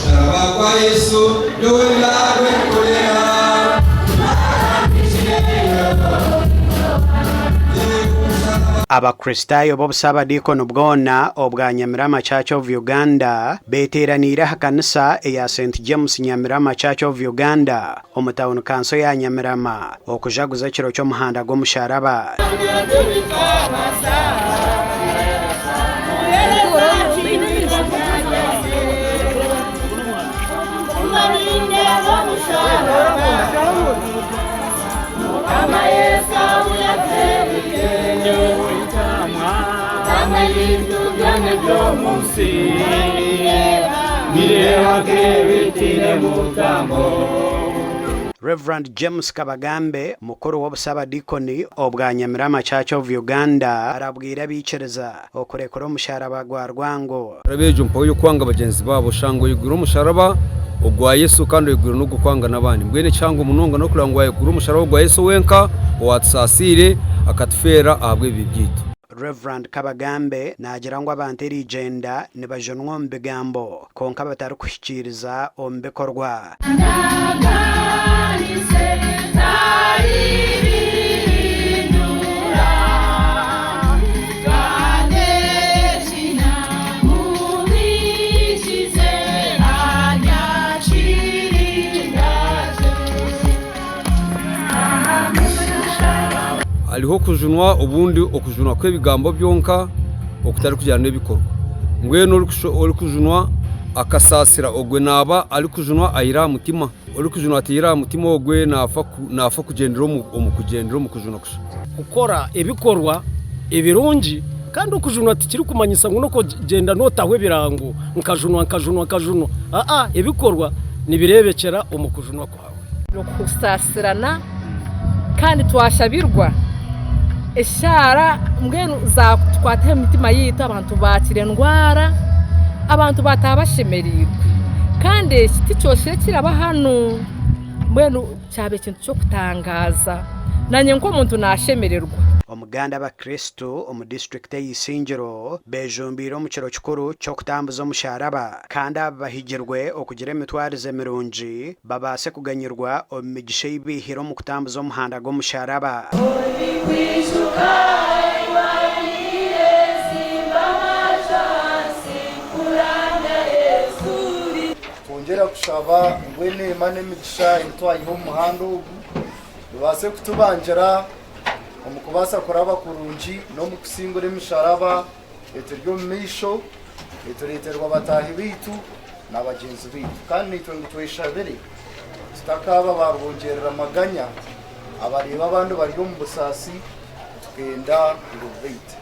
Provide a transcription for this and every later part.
Omusharaba gwa Yesu nyowe nagwekorera. Abakristaayo b'obusaabadiikoni bwona obwa Nyamirama Church of Uganda beeteeraniire aha kanisa eya St James Nyamirama Church of Uganda omu tauni kanso ya Nyamirama okujaguza ekiro ky'omuhanda gw'omusharaba. Rev. James Kabagambe, mukuru w'obusabadiikoni obwa Nyamirama Church of Uganda arabwire abaikiriza okurekura omusharaba gwa rwango. Raba egyo mpaho y'okwanga bagyenzi baabo, oshanga oyegwire omusharaba ogwa Yesu kandi oyegwire n'ogw'okwanga n'abandi. Mbwenu ekihango munonga n'okureeba ngu wayegura omusharaba ogwa Yesu wenka owaatusaasiire akatufeera ahabw'ebibi byaitu. Rev. Kabagambe naagira ngu abantu eriigyenda nibajunwa omu bigambo kwonka batarikuhikiiriza omu bikorwa. Hariho okujunwa obundi okujunwa kw'ebigambo byonka okutarikugyana n'ebikorwa. Mbwenu orikujunwa akasaasira ogwe naaba arikujunwa aihire aha mutima. Orikujunwa ataihire aha mutima ogwe naafa kugyendera omu kugyendera omu kujunwa kusha. Kukora ebikorwa ebirungi kandi okujunwa tikirikumanyisa ngu n'okugyenda nootaho ebirango nkajunwa nkajunwa nkajunwa. Aa ebikorwa nibireebekyera omu kujunwa kwawe. N'okusaasirana kandi twashabirwa eshaara mbwenu zaatukwata aha mitima yaitu abantu baakira endwara, abantu baataaha bashemereirwe kandi eki tikyohire kiraba hanu mbwenu kyaba ekintu ky'okutangaaza naanye nk'omuntu naashemererwa. Omuganda Abakristo omu disiturikiti eya Isingiro beejumbiire omu kiro kikuru ky'okutambuza omusharaba kandi aba bahigirwe okugira emitwarize mirungi babaase kuganyirwa omu migisha ei baihire omu kutambuza omuhanda gw'omusharaba. Twongyera kushaba ngu eneema n'emigisha ebi twayiha omu muhanda ogu bibaase kutubangira omu kubaasa kuraba kurungi n'omu kusingura emisharaba eturi omu maisho etureeterwa bataahi baitu na bagyenzi baitu. Kandi naitwe ngu tweshabire tutakaaba baarwongyerera maganya abareeba abandi bari omu busaasi tukenda ngu bubaite.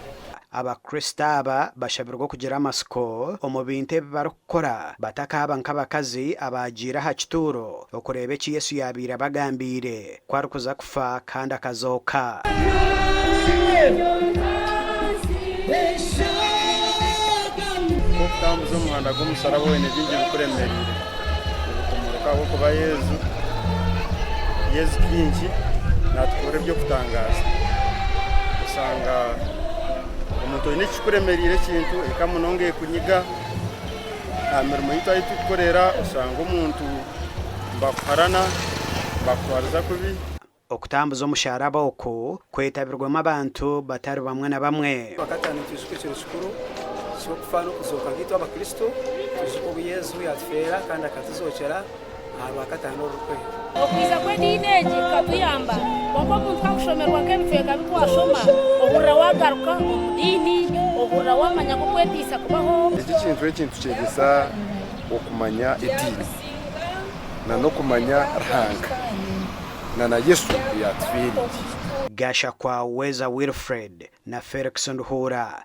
Abakristo aba bashabirwe okugira amatsiko omu bintu ebi barikukora batakaaba nk'abakazi abaagiire aha kituuro okureeba eki Yesu yaabaire abagambiire ku arikuza kufa kandi akazooka. Nk'okutambuza omuhanda gw'omusharaba oine bingi ebikuremereire, nibikomoroka ahabw'okuba Yesu, Yesu kaingi naatukorera eby'okutangaaza. Oshanga omuntu oine ekikuremereire ekintu eka munonga ekunyiga, aha mirimo ei twaba turikukorera oshanga omuntu nibakuharana, nibakutwariza kubi. Okutambuza omusharaba oku kwetabirwemu abantu batari bamwe na bamwe. Wakataano nitwijuka ekiro kikuru ky'okufa n'okuzooka nk'itwe Abakristo. Twijuka obu Yesu yaatufeera kandi akatuzookyera aha Rwakataano orurikwera. Okwija kw'ediini egi kukatuyamba, kwonka omuntu kakushomerwa nk'ebicweka bi twashoma, ohurira waagaruka omu diini, ohurira waamanya ngu okweteisa kubaho. Eki ekintu eki nitukyegyesa okumanya ediini na n'okumanya Ruhanga. Na na Yesu ku yaatufiiriire. Gashakwa Weza Wilfred na Felix Nduhuura.